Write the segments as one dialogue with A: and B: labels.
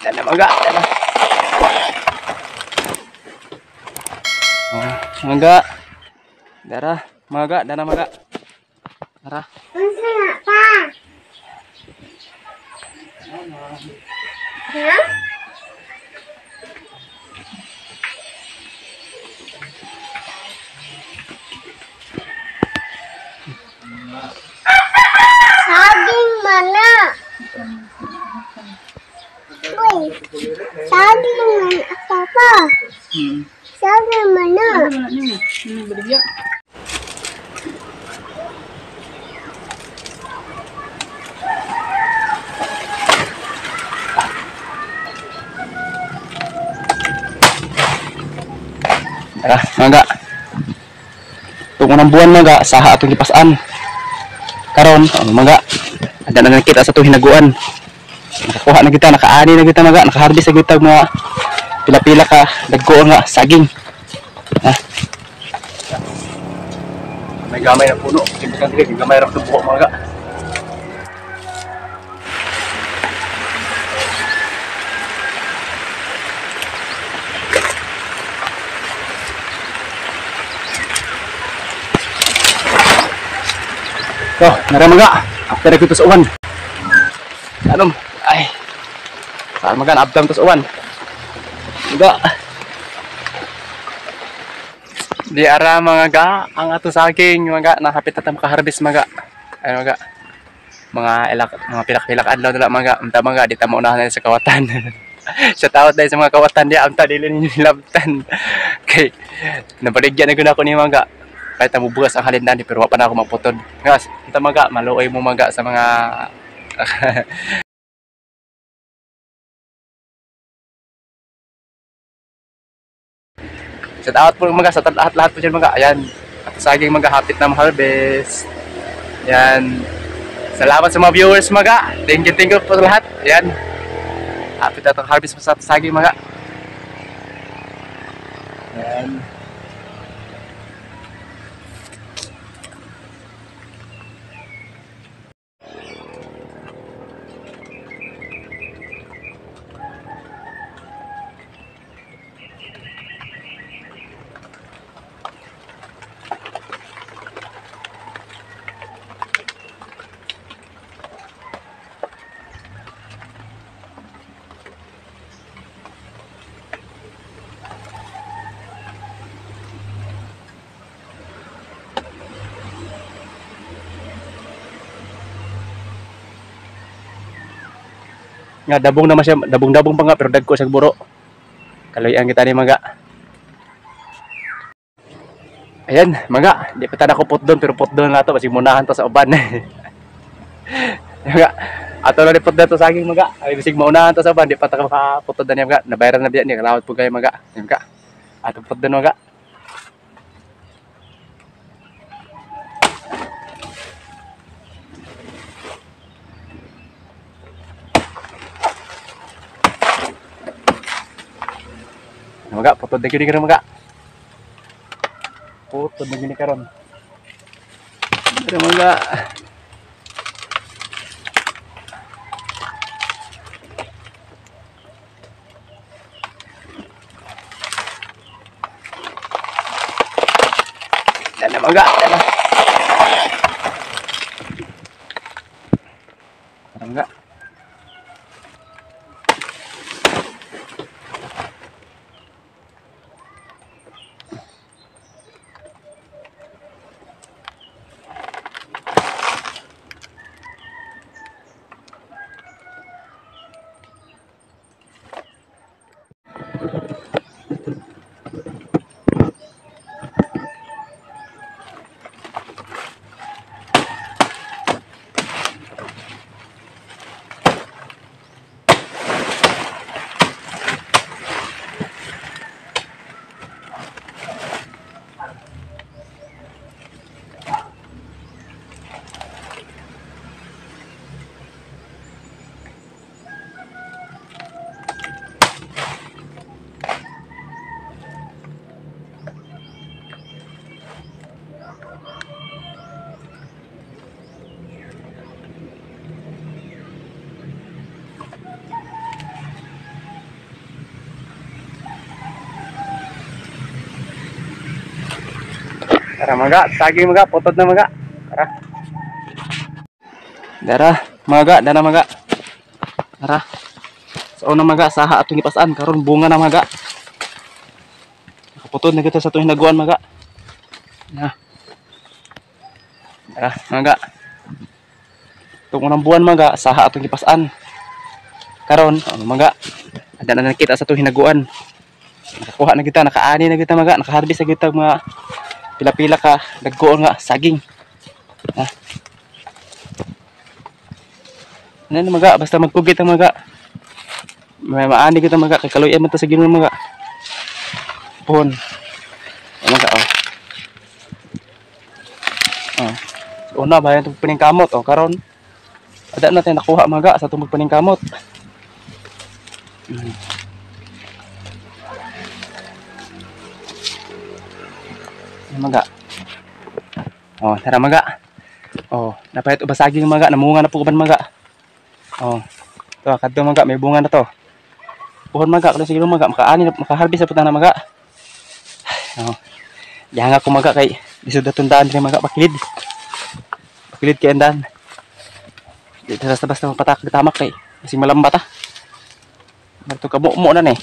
A: Dana mga, dana. Oh, mga. Dara, mga, dana mga. Tara.
B: Unsa na pa? Ha? Saging mana? Uy, saging mana papa? Saging mana?
A: Tara, mga. Tungo ng buwan mga, saha atong gipasan. Karon, mga, ada na nakita sa atong hinaguan. Nakakuha na kita, nakaani na kita mga, nakaharvest na kita mga pila-pila ka dagko nga saging. Ha? May gamay na puno, simple dili gamay ra tubo mga. Oh, nara mga, after na kita sa uwan. Anom, ay. Saan mga abdam to sa uwan. Mga. Di ara mga ga, ang ato saging mga nahapit na ta makaharvest mga. Ay mga. Mga ilak, mga pilak-pilak adlaw dala mga, unta mga di ta maunahan na sa kawatan. Shout out dahil sa mga kawatan di unta dili ninyo nilabtan. Okay. Nabaligyan na gud ako ni mga. Kahit na mubugas ang halindan, pero wa pa na ako magputod. Ngas, unta mga, maluoy mo mga sa mga shout out po mga sa lahat-lahat po dyan mga. Ayan, at saging mga hapit na harvest. Ayan. Salamat sa mga viewers mga. Thank you po sa lahat. Ayan. Hapit na itong harvest sa saging mga. Ayan. Nga dabong naman siya, dabong-dabong pa nga pero dagko sa buro. Kaloy-an kita ni mga. Ayan, mga, di pa ta nako pot doon pero pot doon na to kasi munahan to sa uban. Mga, ato na ni pot doon to saging mga. Ay bisig maunahan to sa uban, di pa ta makaputod na niya mga. Nabayaran na biya niya, kalawat po kayo mga. Mga. Ato pot doon mga. Mga, putod na gini karon mga. Putod na gini karon. Pero mga. Dana mga, dana. Dana mga. Tara mga, saging mga, putod na mga. Tara. Dara, mga, dara mga. Tara. Sa una mga, saha atong ipasaan karon bunga na mga. Nakaputod na kita sa atong hinaguan mga. Na. Tara, mga. Itong unang buwan mga, saha atong ipasaan. Karon, ano mga, ada na nakita sa atong hinaguan. Nakakuha na kita, nakaani na kita mga, nakaharvest na kita mga pila-pila ka dagkoon nga saging. Ha. Ano mga, basta magkugit ang mga. May maani kita mga, kay kaluyan man ta sa Ginoo mga. Pohon. Mga oh. Oh. Una bayan itong paningkamot oh, karon. Ada na tayo nakuha mga sa itong magpaningkamot. Maga. Oh, tara maga. Oh, napayat ubasaging maga, namunga na po uban maga. Oh. To kadto maga, may bunga na to. Puhon maga, kalau sige maga, makaani makaharvest sa putang na maga. Oh. Yang ako maga kay lisod na tundaan diri maga pakilid. Pakilid kay andan. Di basta-basta mapatak tamak kay kasing malamba ta. Marto ka mo na ni.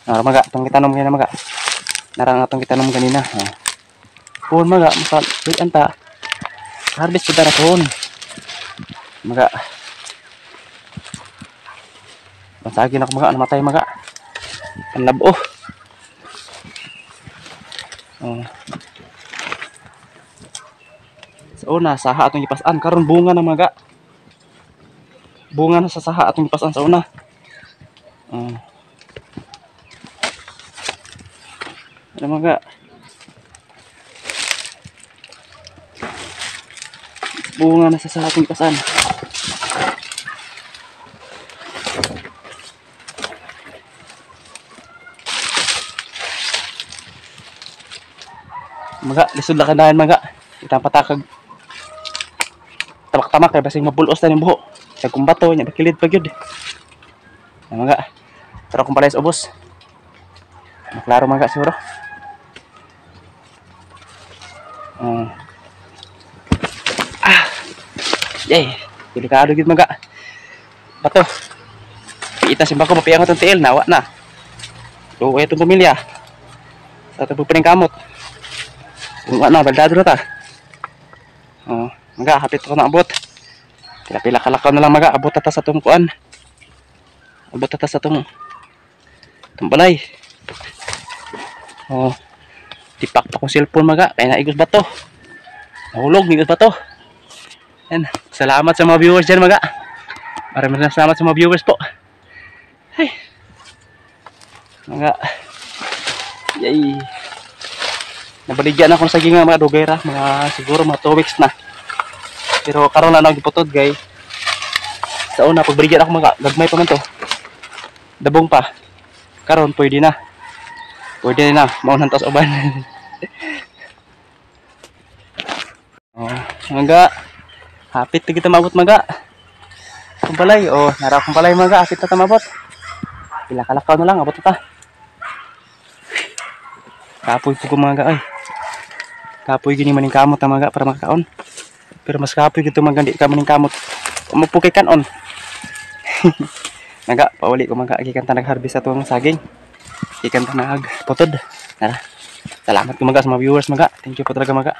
A: Nara maga, tong gitanom ganina maga. Narang atong gitanom ganina. Oh. Puhon maga, maka anta. Harvest pud na puhon. Maga. Masagin ako maga, namatay maga. Panlabo. Oh. Sa una, saha atong gipas-an karon bunga na maga. Bunga na sa saha atong gipas-an sa una. Oh. Ano maga? Bunga na sa saha atong gipas-an. Maga, lisod lang kandahan maga. Itang patakag tamak-tamak kay basing mabulos na ning buho. Sa kumbato nya bakilid pa gyud. Maga. Pero kung palayas ubos. Maklaro maga siguro. Ah. Yay, delikado gyud maga. Bato. Piita simba ko mapiang atong tiil nawa na. Luoy atong pamilya. Sa atong paningkamot. Bunga na, baldado na ta. Oh, maga, hapit ko na abot. Pila-pila kalakaw na lang maga, abot ta sa tong kuan. Abot ta sa tong balay. Oh, tipak pa kong cellphone maga, kaya naigos bato. Nahulog, naigos bato. Yan, salamat sa mga viewers dyan maga. Maraming salamat sa mga viewers po. Ay. Maga. Yay. Nabaligyan ako sa saging mga dugay ra, mga siguro mga 2 weeks na. Pero karon na lang giputod gay. Sa una pagbaligyan ako mga gagmay pa man to. Dabong pa. Karon pwede na. Pwede na maunhan ta sa uban. Oh, maga. Hapit ta kita maabot maga. Kumbalay oh, nara kumbalay maga, hapit ta maabot. Pila kalakaw na lang abot ta. Kapoy po ko mga ay. Kapoy gini maning kamot na maga para makakaon. Pero mas kapoy gito mga di ka maning kamot. Magpukay kanon. Naga, pauli ko mga gikan ta nag-harvest sa tuwang saging. Gikan ta nagputod. Tara. Salamat ko mga sa mga viewers maga. Thank you po talaga maga.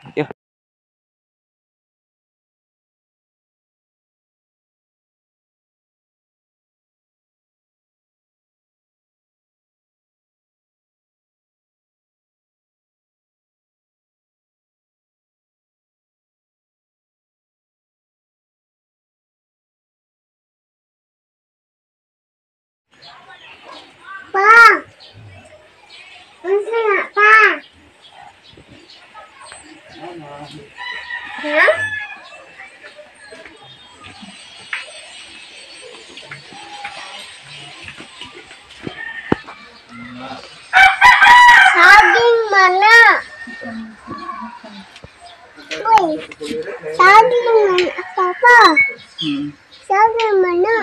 A: Thank you.
B: Pa! Unsa na pa? Ha? Saging mana? Uy, saging mana pa? Saging mana?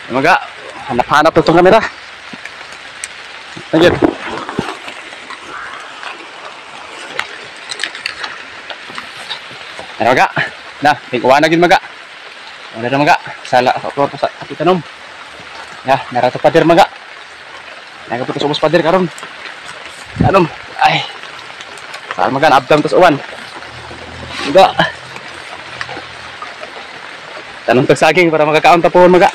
A: Maga, hanap-hanap na itong kamera. Nagyan. Ano maga? Na, tig-uwan na gin maga. Wala na maga. Sala, sa sa itanom. Ya, narato pader maga. Nagaputos ubos pader karon. Tanom. Ay. Saan maga naabdam tos uwan. Maga. Tanom tag saging para makakaon ta pohon maga.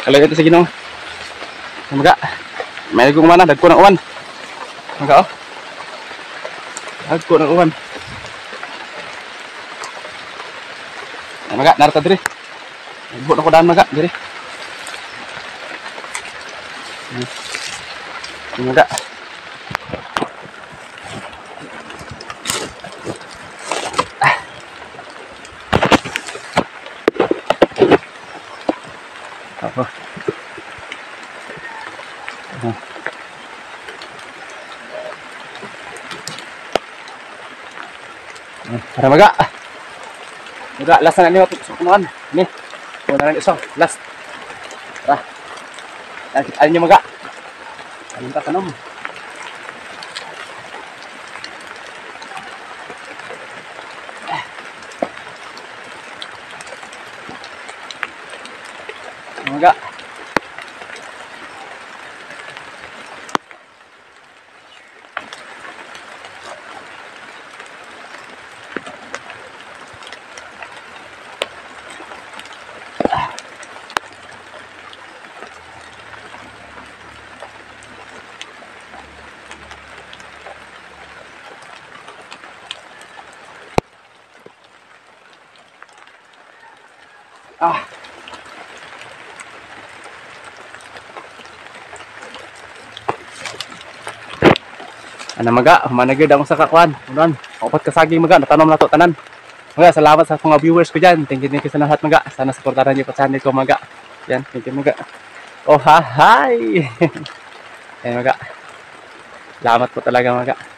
A: Kalagay ito sa Ginoo. Maga. May nagong mana, dagko ng uwan. Maga oh. Dagko ng uwan. Ay, maga, narata diri. Nagbuot ako daan maga, diri. Maga. Ah. Ako. Para maga. Maga, last na niyo sa kunuan. Ni. Kuno na isa, last. Tara. Alin niyo maga. Alin ta tanom. Maga. Ah. Ana maga, humanagid ako sa kakuan. Unan, upat ka saging maga, natanom na to tanan. Maga, salamat sa mga viewers ko dyan. Thank you sa lahat maga. Sana suportahan niyo pa channel ko maga. Yan, thank you maga. Oh, ha, hi. Yan maga. Salamat po talaga maga.